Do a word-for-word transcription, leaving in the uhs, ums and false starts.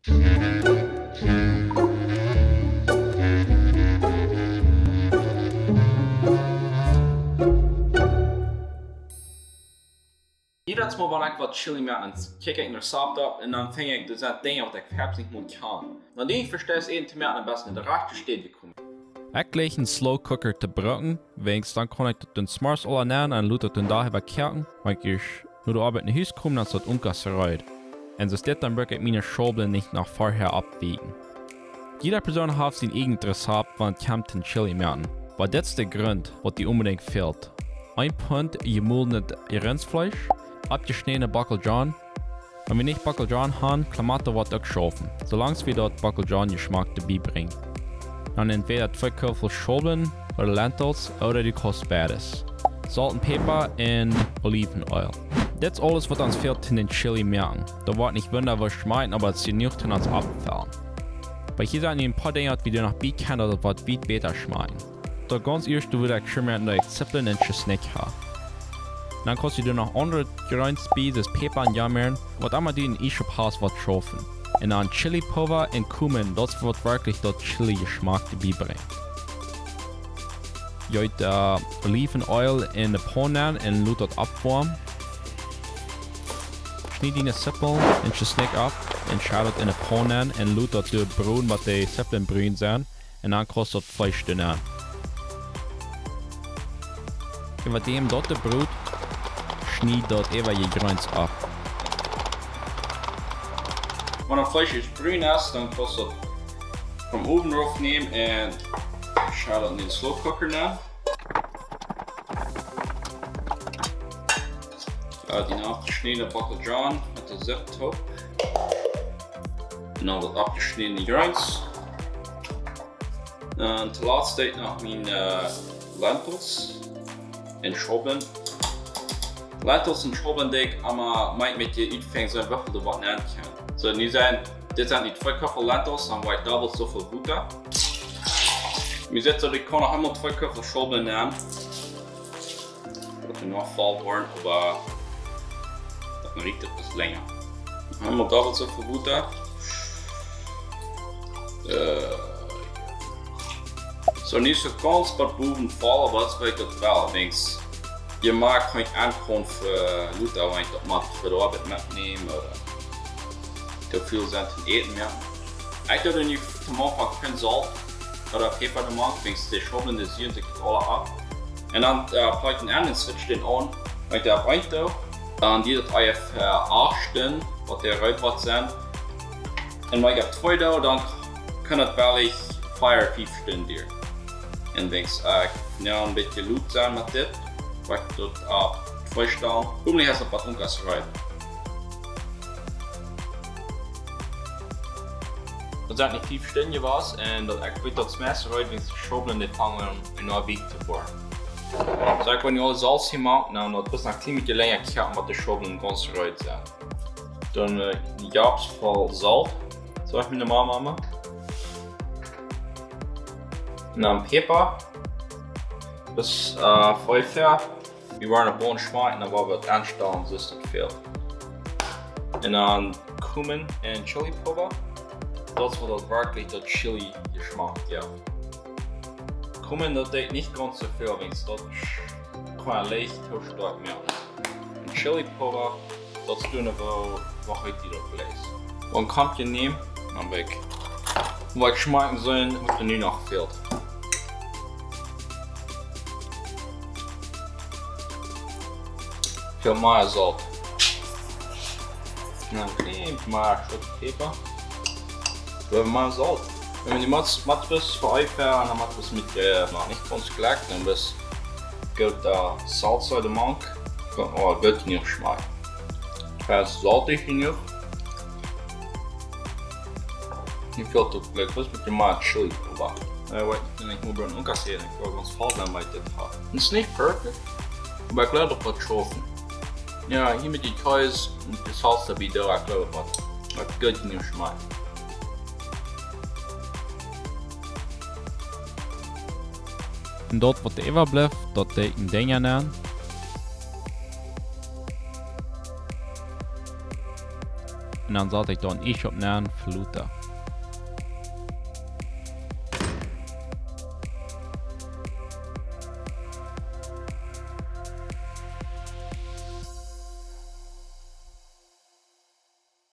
Jiedet Mol wan ekj waut Chili moak, dan kjikj ekj no Rezepten opp un dan finj ekj, doa sent Dinja waut ekj selfst nich mol kjan. Dan denkj ekj, veleicht es daut een Tomaten een bät de rajchte Städ jekomen. Ekj jleich een Slow Cooker to brucken, wäajens dan kaun ekj daut dan zemorjes aul aun un lot daut dan doa äwa koaken, wan ekj ieescht no de Oabeit no Hus kom, dan es daut uk aul reed. Un soo es dit, dan bruck ekj miene Schaublen nich no väaren oppwieekjen. Jieda Persoon haft sien eejnet Rezept wan et kjemt to Chili moaken, oba dit es de Grunt waut die onbedinjt fält. Een Punt jemolnet Rintsfleesch, oppjeschnädne Bockelzwiebeln, wan wie nich Bockelzwiebeln han, Klamato woat uk schaufen, soo lang aus wie daut Bockelzwiebeln Jeschmack doabie brinjen. Dan entwäda twee Kuffel Schaublen ooda Lentils ooda du kaust beides. Solt un Päpa un Olivenäl. Dit es aules waut ons fält toom dän Chili moaken. Daut woat nich wundaboa schmakjen, oba et es jenuach toom ons oppfellen. Oba hia sent nu een poa Dinja waut wie doa noch bie kjennen, daut et woat väl bäta schmakjen. Daut gaunz ieeschte wudd ekj schieren daut ekj Zippeln un Tschesnikj ha. Dan kaust du doa noch aundre Jreens bie, soo aus Päpa un Jommbeeren, waut emma du en ieschop hast waut schaufen. Un dan Chili Powder un Cumin, daut es waut werkjlich daut Chili Jeschmack doabie brinjt. Jeet, äh, Olivenäl en de Paun nenn un lot daut oppwoamen. Schnied diene Zippel un Tschesnikj opp un schad daut en de Paun nenn un lot daut doa broden bat de Zippeln brun sent. Un dan kaust daut Fleesch doa nenn. Un wan daut doa brut, schnied daut äwa june Jreens opp. Wan daut Fleesch ieescht brun es, dan kaust daut vom Owen rauf nämen un schad daut en dän Slow Cooker nenn. Jo, dee aufjeschnädne Bockelzwiebeln met de Zipp toop. Un dan daut aufjeschnädne Jreens. Un toolatst deed ekj noch miene, äh, Lentils un Schaublen. Lentils un Schaublen deed ekj emma meist met de Utfinjunk, soo woo väl du waut nämen kaust. Soo, nu sent, dit sent nu twee Kuffel Lentils, dan woa ekj dobbelt soo väl Wota. Wie seenen, ekj kaun noch eemol twee Kuffel Schaublen nämen. Daut woat noch voll woaren, oba daut rieekjt uk länja. Eemol dobbelt soo väl Wota. Äh, soo nich soo gaunz, oba bowen voll, oba daut es waut ekj well, denkj ekj. Jie moaken kjeen Enj fa Wota, wan ekj daut mott fa de Oabeit metnämen, ooda too väl sent toom Äten, jo. Ekj doo nu toom Aunfank kjeen Solt ooda Päpa doamank, wiels de Schaublen, dee sieejen sikj aula auf. Un dan, äh, plakj ekj dän aun un switch dän aun, wan ekj dän opp eent doo. Dan diet daut onjefäa, äh, acht Stunden, waut dee reed woat sennen. Un wan ekj opp twee doo, dan kaun daut werkjlich fief, fief Stunden dieren. Un denkj ekj, äh, jo, een bät lud sennen met dit, wan ekj daut opp twee stal. Hopentlich es daut waut Unkas reed. Daut sent nu fief Stunden jewast un daut, ekj weet daut es meist reed, wiels de Schaublen, dee fangen aun weekj to woaren. Soo, ekj woa nu aul Solt hia moaken, un daut woat noch een kjlien bät lenja, ekj hab met de Schaublen gaunz reed sennen. Dan, äh, een Japst voll Solt, soo aus miene Mama emma. Un dan Päpa. Daut, äh, onjefäa, wie woaren opp ons schmakjen, dan woa wie daut aunstalen, soo es daut väl. Un dan Cumin un Chili Powder. Daut es waut daut werkjlich daut Chili Jeschmack jeft. Cumin, daut deed ekj nich gaunz soo väl, wiels daut kaun leicht too stoakj moaken. Un Chili Powder, daut es dan woo, woo heet dee daut Fleesch. Wan ekj dee näm, dan woa ekj, woa ekj schmakjen seenen, waut doa nu noch fält. Väl mea Solt. Un dan een kjlien bät mea Päpa. Väl mea Solt. Wan du dee motst, motst bloos fa onjefäa, dan motst bloos met, äh, noch nich gaunz jlikj, dan bloos goot, äh, Salsa doamank. Kaun aul goot jenuach schmakjen. Daut es soltich jenuach. Hia fält uk jlikj waut met de Chili Powder. Äh, waut ekj nich mea bruck, uk aus hia, ekj well gaunz voll sennen met dit ha. Daut es nich perfekt, oba ekj jleew daut woat schaufen. Jo, hia met dee Kjees un de Salsa bie, ekj jleew daut woat, woat goot jenuach schmakjen. Un daut waut doa äwablift, daut deed ekj en Dinja nenn. Un dan sat ekj dan ieescht opp Nein Flota.